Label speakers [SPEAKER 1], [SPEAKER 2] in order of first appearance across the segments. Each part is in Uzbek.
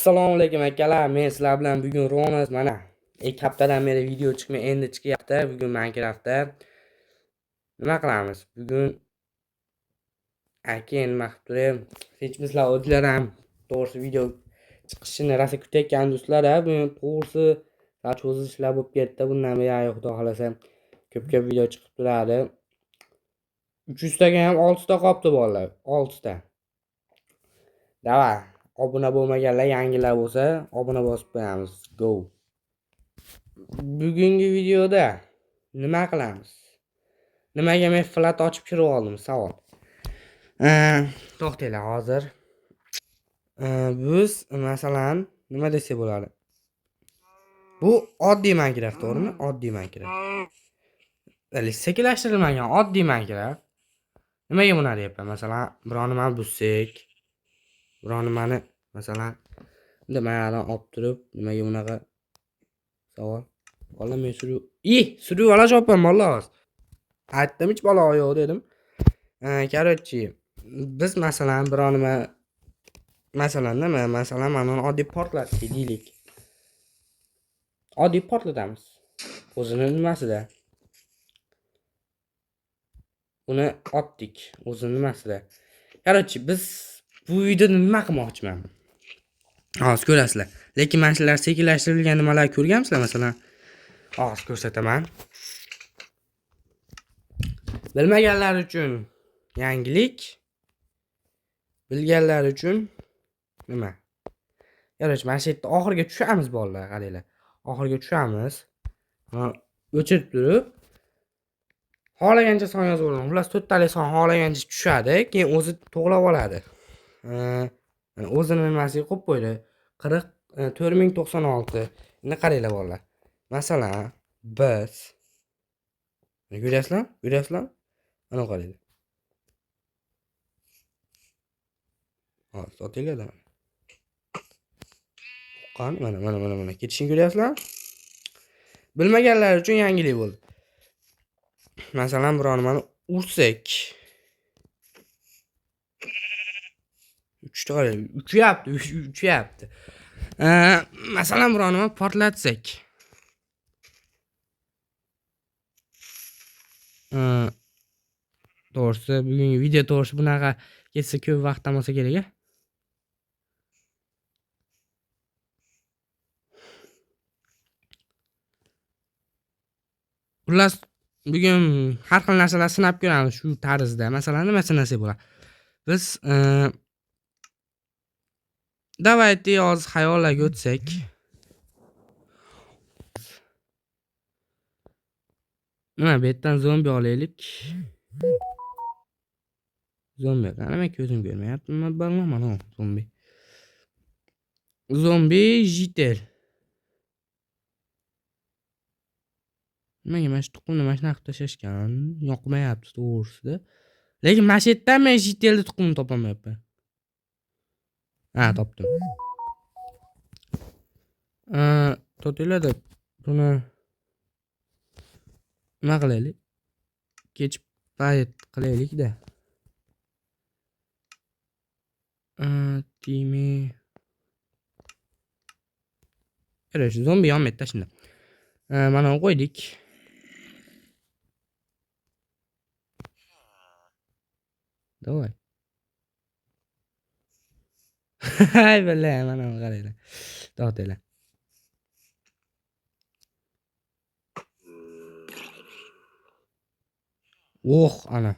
[SPEAKER 1] Assalomu alaykum akalar, men sizlar bilan bugun Ronas. Mana 2 haftadan beri video chiqmay, endi chiqyapti. Bugun Minecraftda nima qilamiz? Bugun aka nima qilib turayim? Hechmisizlar o'zinglar ham to'g'risi video chiqishini rosa kutayotgan do'stlar, bugun to'g'risi sal cho'zilishlar bo'lib ketdi. Bundan buyon xudo xolasa ko'p-ko'p video chiqib turadi. 300 taga ham 6 ta qolibdi bolalar, 6 ta. Davay. Obuna bo'lmaganlar, yangilar bo'lsa, obuna bosib qo'yamiz. Go. Bugungi videoda nima qilamiz? Nimaga men flat ochib kirib oldim? Savol. To'xtanglar hozir. Biz masalan nima desak bo'ladi? Bu oddiy Minecraft, to'g'rimi? Oddiy Minecraft. Ya'ni sekinlashtirilmagan oddiy Minecraft. Nimaga buni deyapman? Masalan, biron nimani buzsak, biron nimani masalan unda mayadan olib turib, nimaga bunaqa savol? Bola men suruv, suruv olashyapman bolalar. Aytdim hech balo yo'q dedim. Короче, biz masalan biron nima, masalan nima, masalan mana uni oddiy portlatdik deylik. Oddiy portlatamiz. O'zini nimasida. Uni otdik o'zini nimasida. Короче, biz bu videoda nima qilmoqchiman? Hozir ko'rasizlar. Lekin mana shular sekinlashtirilgan nimalar ko'rgansizlar masalan? Hozir ko'rsataman. Bilmaganlar uchun yangilik, bilganlar uchun nima? Короче, mana shu yerda oxiriga tushamiz bolalar, qaranglar. Oxiriga tushamiz. O'chirib turib xohlagancha son yozib olaman. Xullas 4 talik son xohlagancha tushadi, keyin o'zi to'g'rilab oladi. O'zini nimasiga qo'yib qo'ydi. 4096. Endi qaranglar bolalar. Masalan, biz ko'ryapsizlar? Ko'ryapsizlar? Ana qaranglar. Hozir otinglar. Qani mana mana mana mana ketishini ko'ryapsizlar? Bilmaganlar uchun yangilik bo'ldi. Masalan, biron nimani ursak 3 ta qarang, uchyapti, uchyapti. Masalan, biron nima portlatsak. To'g'risi, bugungi video to'g'risi bunaqa ketsa ko'p vaqt olmasa kerak-a. Xullas, bugun har xil narsalar sinab ko'ramiz shu tarzda. Masalan, nima sinasak bo'ladi? Biz давайте hozir xayollarga o'tsak. Nima, bu yerdan zombi olaylik. Zombi qani, men ko'zim ko'rmayapti. Mana zombi. Zombi jitel. Nimaga mana shu tuxumni mana shunaqa qilib tashlashgan? Yoqmayapti to'g'risida. Lekin mana shu yerdan men jitelni tuxumini topolmayapman. Ha, topdim. To'xtanglar-da, buni nima qilaylik? Kech payt qilaylik-da. Timi. Короче, zombi yonmaydi shunda. Mana uni qo'ydik. Давай. Hay billa, mana buni qaranglar. To'xtanglar. Oh, ana.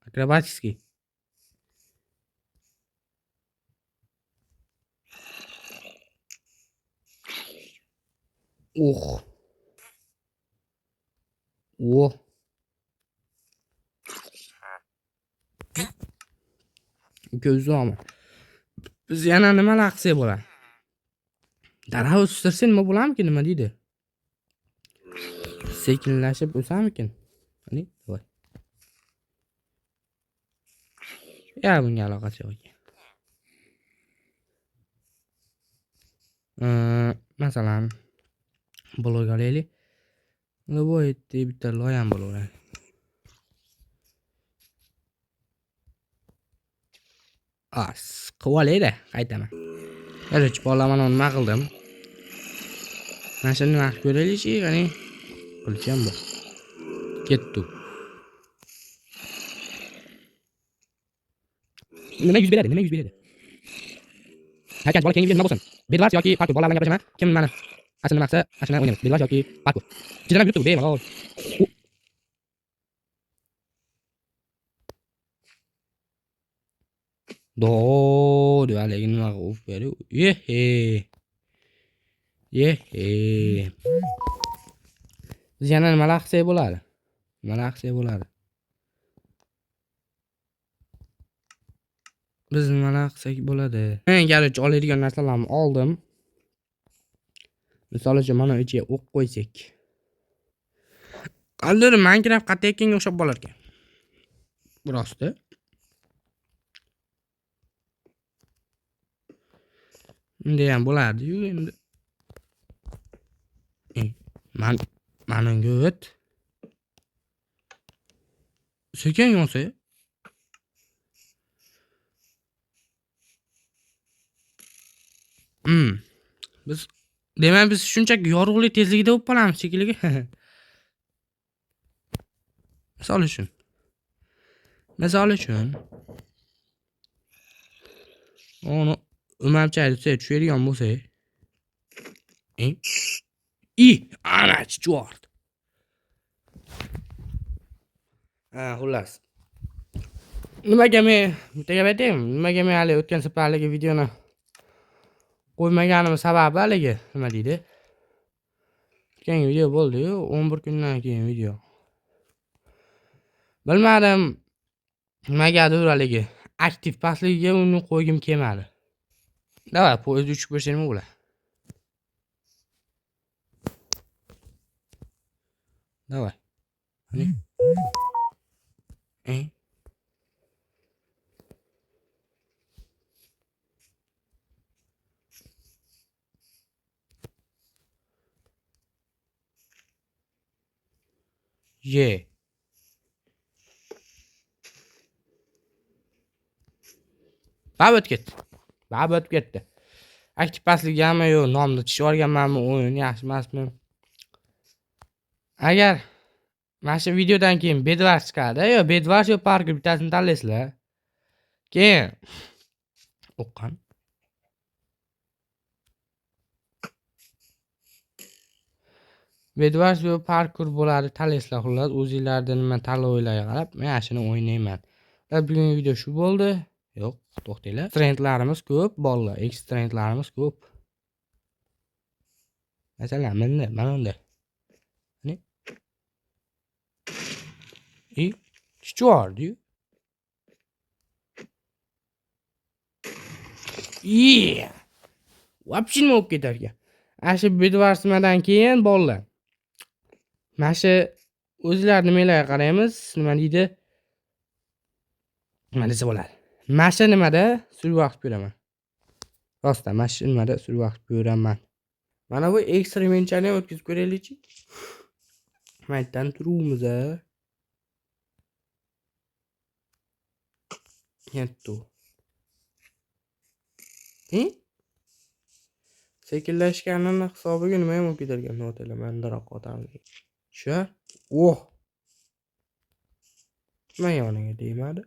[SPEAKER 1] Akrobatический. Oh. Oh. Ko'zi olma. Biz yana nimalar qilsak bo'ladi? Daraxt o'stirsa nima bo'larmikin, nima deydi? Sekinlashib o'sarmikin? Qani, voy. Ya bunga aloqasi yo'q ekan. Masalan, blok olaylik. Любой bitta loy ham bo'laveradi. As, qilib olayda, qaytaman. Короче, bolalar, mana nima qildim? Mana shuni nima qilib ko'raylikchi, qani. Qilicham bor. Ketdi. Nima yuz beradi? Nima yuz beradi? Har bola keyingi video nima bo'lsin? Bedwars yoki parkour, bolalar bilan gaplashaman. Kim mana asli nima qilsa, ashuni o'ynaymiz. Bedwars yoki parkour. Ichidan ham yuribdi bu, bemalol. Do, deb haligi nima qilib berdi. Yehe. Yehe. Biz yana nimalar qilsak bo'ladi? Nimalar qilsak bo'ladi? Biz nimalar qilsak bo'ladi? Men короче oladigan narsalarni oldim. Misol uchun mana ichiga o'q qo'ysak. Qanday Minecraft qayerga o'xshab bo'lar ekan? Bu rosti. Bunday ham bo'lardi-yu endi. Man unga o't. Sekin yonsa. Biz demak biz shunchaki yorug'lik tezligida bo'lib qolamiz shekilli. Misol uchun. Misol uchun. Uni umamcha desa tushadigan bo'lsa. I, ana chort. Ha, xullas. Nimaga men bitta gap aytaymi? Nimaga men hali o'tgan safarligi videoni qo'ymaganim sababi haligi nima deydi? O'tgan video bo'ldi-yu, 11 kundan keyin video. Bilmadim nimagadir haligi aktiv pastligiga uni qo'ygim kelmadi. Давай, poyezd uchib ko'rsa nima bo'ladi? Давай. Qani? Ye. Bab o'tib ketdi. Bab o'tib ketdi. Aktiv pastligami yo nomni tushib yuborganmanmi, o'yin yaxshi emasmi? Agar mana shu videodan keyin Bedwars chiqadi, yo Bedwars yo parkour bittasini tanlaysizlar. Keyin o'qqan. Bedwars yo parkour bo'ladi, tanlaysizlar xullas, o'zingizlarda nima tanlovinglarga qarab men shuni o'ynayman. Va bugungi video shu bo'ldi. Yo'q, to'xtanglar. Trendlarimiz ko'p, bolalar, ekstrendlarimiz ko'p. Masalan, mana unda. Qani? I, tushib. I. Вообще nima bo'lib ketar ekan? Ana shu Bedwarsmadan keyin bolalar. Mana shu o'zinglar nimalarga qaraymiz, nima deydi? Nima desa bo'ladi? Mana shu nimada survival qilib ko'raman. Rostdan mana shu nimada survival qilib ko'raman. Mana bu eksperimentchani ham o'tkazib ko'raylikchi. Maydan turuvmiz a. Yettu. Sekinlashganini hisobiga nima ham bo'lib ketar ekan? Notalar mandaroq otamiz. Tushar. Oh. Nima yoniga tegmadi?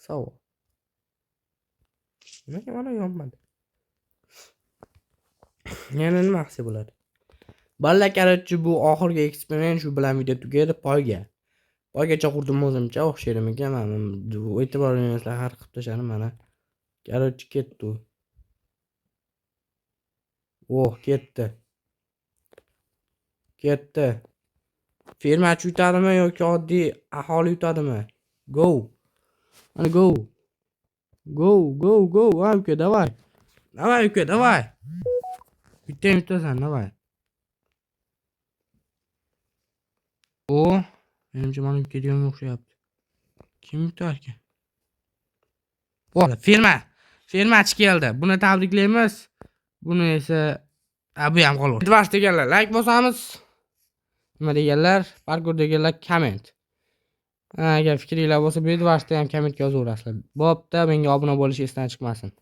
[SPEAKER 1] Savol. Nimaga mana yonmadi? Yana nima qilsa bo'ladi? Bolalar, короче, bu oxirgi eksperiment, shu bilan video tugaydi. Poyga. Poygacha qurdim o'zimcha, o'xshaydimikan? Mana e'tibor bermaslar har qilib tashladim mana. Короче, ketdi. Oh, ketdi. Ketdi. Fermachi yutadimi yoki oddiy aholi yutadimi? Go. Mana go. Go, go, go. Ha, uka, давай. Давай, uka, давай. Bitta ham yutasan, давай. O, menimcha mana yutadigan o'xshayapti. Kim yutar ekan? Bo'ldi, ferma. Fermachi keldi. Buni tabriklaymiz. Buni esa bu ham qoldi. Bedwars deganlar like bosamiz. Nima deganlar? Parkour deganlar comment. Agar fikringlar bo'lsa, Bedwarsda ham kommentga yozaverasizlar. Bo'pti, menga obuna bo'lish esdan chiqmasin.